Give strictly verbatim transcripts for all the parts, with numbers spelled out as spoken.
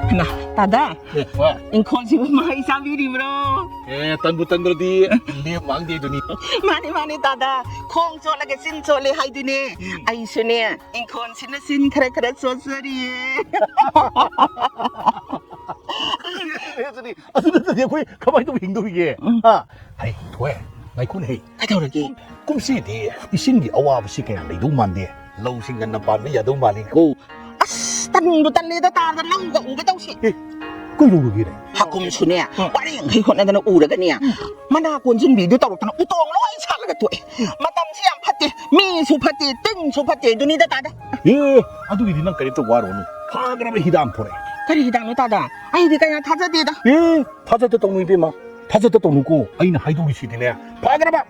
ꯍꯩꯃꯥ, ꯇꯥꯗ, ꯑꯦ, ꯍꯣꯏ꯫ ꯏꯪꯈꯣꯜꯁꯤꯕꯨ ꯃꯍꯩ ꯆꯥꯕꯤꯔꯤꯕ꯭ꯔꯣ? ꯑꯦ, ꯇꯟꯕꯨ ꯇꯟꯗ꯭ꯔꯗꯤ ꯂꯦꯝ ꯃꯥꯡꯗꯦ ꯑꯗꯨꯅꯤ꯫ ꯃꯥꯅꯤ, ꯃꯥꯅꯤ, ꯇꯥꯗ꯫ ꯈꯣꯡ ꯆꯣꯠꯂꯒ ꯆꯤꯟ ꯆꯣꯠꯂꯦ ꯍꯥꯏꯗꯨꯅꯦ꯫ ꯎꯝ꯫ ꯑꯩꯁꯨꯅꯦ, ꯏꯪꯈꯣꯜꯁꯤꯅ ꯆꯤꯟ ꯈꯔ ꯈꯔ ꯆꯣꯠꯆꯔꯤꯌꯦ꯫ ꯑꯗꯨꯅꯤ, ꯑꯗꯨ ꯅꯠꯇ꯭ꯔꯗꯤ ꯑꯩꯈꯣꯏ ꯀꯃꯥꯏꯅ ꯇꯧꯕ ꯍꯤꯡꯗꯧꯔꯤꯒꯦ? ꯎꯝ꯫ ꯍꯥ? ꯍꯩ, ꯊꯣꯏ, ꯉꯥꯏꯈꯣꯅꯦ, ꯍꯩ꯫ ꯀꯩꯗꯧꯔꯒꯦ? ꯀꯨꯝꯁꯤꯗꯤ ꯏꯁꯤꯡꯒꯤ ꯑꯋꯥꯕꯁꯤ ꯀꯌꯥ ꯂꯩꯗꯧ ꯃꯥꯟꯗꯦ꯫ ꯂꯧꯁꯤꯡ ꯉꯟꯅ ꯄꯥꯟꯕ ꯌꯥꯗꯧ ꯃꯥꯜꯂꯤꯀꯣ꯫ ꯑꯁ, ꯇꯟꯕꯨ ꯇꯜꯂꯦꯗ ꯇꯥꯗ, ꯂꯧꯒ ꯎꯒꯗꯧꯁꯦ꯫ ꯑꯦ, ꯀꯩꯗꯧꯔꯒꯦꯅꯦ? ꯍꯥꯀꯨꯝꯁꯨꯅꯦ, ꯄꯔꯦꯡ ꯍꯩ ꯍꯣꯠꯅꯗꯅ ꯎꯔꯒꯅꯦ, ꯃꯅꯥ ꯀꯣꯟꯁꯤꯟꯕꯤꯗꯨ ꯇꯧꯔꯛꯇꯅ ꯎꯇꯣꯡ ꯂꯣꯏ ꯁꯥꯠꯂꯒ ꯇꯣꯛꯑꯦ꯫ ꯃꯇꯝꯁꯤ ꯌꯥꯝ ꯐꯠꯇꯦ, ꯃꯤꯁꯨ ꯐꯠꯇꯦ, ꯇꯤꯟꯁꯨ ꯐꯠꯇꯦ, ꯑꯗꯨꯅꯤꯗ ꯇꯥꯗ꯫ ꯑꯦ, ꯑꯗꯨꯒꯤꯗꯤ ꯅꯪ ꯀꯔꯤꯝꯇ ꯋꯥꯔꯨꯔꯅꯨ꯫ ꯐꯈ꯭ꯔꯕ ꯍꯤꯗꯥꯛ ꯑꯃ ꯊꯣꯔꯛꯑꯦ꯫ ꯀꯔꯤ ꯍꯤꯗꯥꯛꯅꯣ ꯇꯥꯗ? ꯑꯩꯗꯤ ꯀꯌꯥ ꯊꯥꯖꯗꯦꯗ꯫ ꯑꯦ, ꯊꯥꯖꯗ ꯇꯧꯅꯨ ꯏꯕꯦꯝꯃ, ꯊꯥꯖꯗ ꯇꯧꯅꯨꯀꯣ꯫ ꯑꯩꯅ ꯍꯥꯏꯗꯧꯔꯤꯁꯤꯗꯤꯅꯦ, ꯐꯈ꯭ꯔꯕ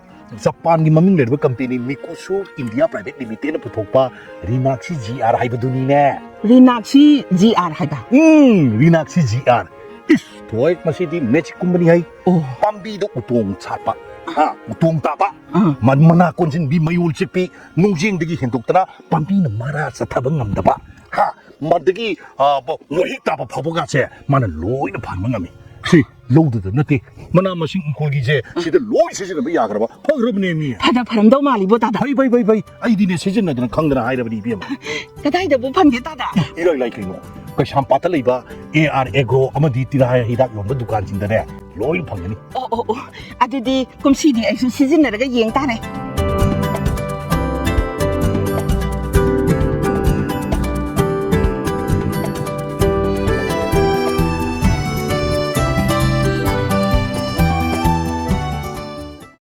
ꯖꯄꯥꯟꯒꯤ ꯃꯃꯤꯡ ꯂꯩꯔꯕ ꯀꯝꯄꯦꯅꯤ ꯃꯤꯀꯨꯁꯨ ꯏꯟꯗꯤꯌꯥ ꯄ꯭ꯔꯥꯏꯚꯦꯠ ꯂꯤꯃꯤꯇꯦꯗꯅ ꯄꯨꯊꯣꯛꯄ ꯔꯤꯅꯥꯛꯁꯤ ꯖꯤ ꯑꯥꯔ ꯍꯥꯏꯕꯗꯨꯅꯤꯅꯦ꯫ ꯔꯤꯅꯥꯛꯁꯤ ꯖꯤ ꯑꯥꯔ ꯍꯥꯏꯕ? ꯎꯝ, ꯔꯤꯅꯥꯛꯁꯤ ꯖꯤ ꯑꯥꯔ꯫ ꯏꯁ, ꯊꯣꯏ, ꯃꯁꯤꯗꯤ ꯃꯦꯖꯤꯛꯀꯨꯝꯕꯅꯤ ꯍꯥꯏ꯫ ꯑꯣ꯫ ꯄꯥꯝꯕꯤꯗ ꯎꯇꯣꯡ ꯁꯥꯠꯄ, ꯍꯥ, ꯎꯇꯣꯡ ꯇꯥꯕ, ꯑꯥ꯫ ꯃ-, ꯃꯅꯥ ꯀꯣꯟꯁꯤꯟꯕꯤ, ꯃꯌꯣꯜ ꯆꯤꯛꯄꯤ, ꯅꯨꯡꯖꯦꯡꯗꯒꯤ ꯍꯦꯟꯗꯣꯛꯇꯅ ꯄꯥꯝꯕꯤꯅ ꯃꯔꯥ ꯆꯠꯊꯕ ꯉꯝꯗꯕ, ꯍꯥ, ꯃꯗꯒꯤ, ꯑ, ꯕ-, ꯋꯥꯍꯤꯛ ꯇꯥꯕ ꯐꯥꯎꯕꯒꯁꯦ ꯃꯥꯅ ꯂꯣꯏꯅ ꯐꯍꯟꯕ ꯉꯝꯃꯤ꯫ ꯁꯤ ꯂꯧꯗꯨꯗ ꯅꯠꯇꯦ, ꯃꯅꯥ ꯃꯁꯤꯡ ꯏꯪꯈꯣꯜꯒꯤꯁꯦ ꯁꯤꯗ ꯂꯣꯏ ꯁꯤꯖꯤꯟꯅꯕ ꯌꯥꯈ꯭ꯔꯕ, ꯐꯈ꯭ꯔꯕꯅꯦ ꯃꯤ꯫ ꯐꯅ ꯐꯔꯝꯗꯧ ꯃꯥꯜꯂꯤꯕꯣ ꯇꯥꯗ꯫ ꯐꯩ, ꯐꯩ, ꯐꯩ, ꯐꯩ꯫ ꯑꯩꯗꯤꯅꯦ ꯁꯤꯖꯤꯟꯅꯗꯅ ꯈꯪꯗꯅ ꯍꯥꯏꯔꯕꯅꯤ ꯏꯕꯦꯝꯃ꯫ ꯀꯗꯥꯏꯗꯕꯨ ꯐꯪꯒꯦ ꯇꯥꯗ? ꯏꯔꯥꯏ ꯂꯥꯏ ꯀꯩꯅꯣ, ꯀꯩꯁꯥꯝꯄꯥꯠꯇ ꯂꯩꯕ ꯑꯦ ꯑꯥꯔ ꯑꯦꯒ꯭ꯔꯣ ꯑꯃꯗꯤ ꯇꯤꯜꯍꯥ ꯍꯤꯗꯥꯛ ꯌꯣꯟꯕ ꯗꯨꯀꯥꯟꯁꯤꯡꯗꯅꯦ ꯂꯣꯏ ꯐꯪꯒꯅꯤ꯫ ꯑꯣ, ꯑꯣ, ꯑꯣ, ꯑꯗꯨꯗꯤ ꯀꯨꯝꯁꯤꯗꯤ ꯑꯩꯁꯨ ꯁꯤꯖꯤꯟꯅꯔꯒ ꯌꯦꯡ ꯇꯥꯔꯦ꯫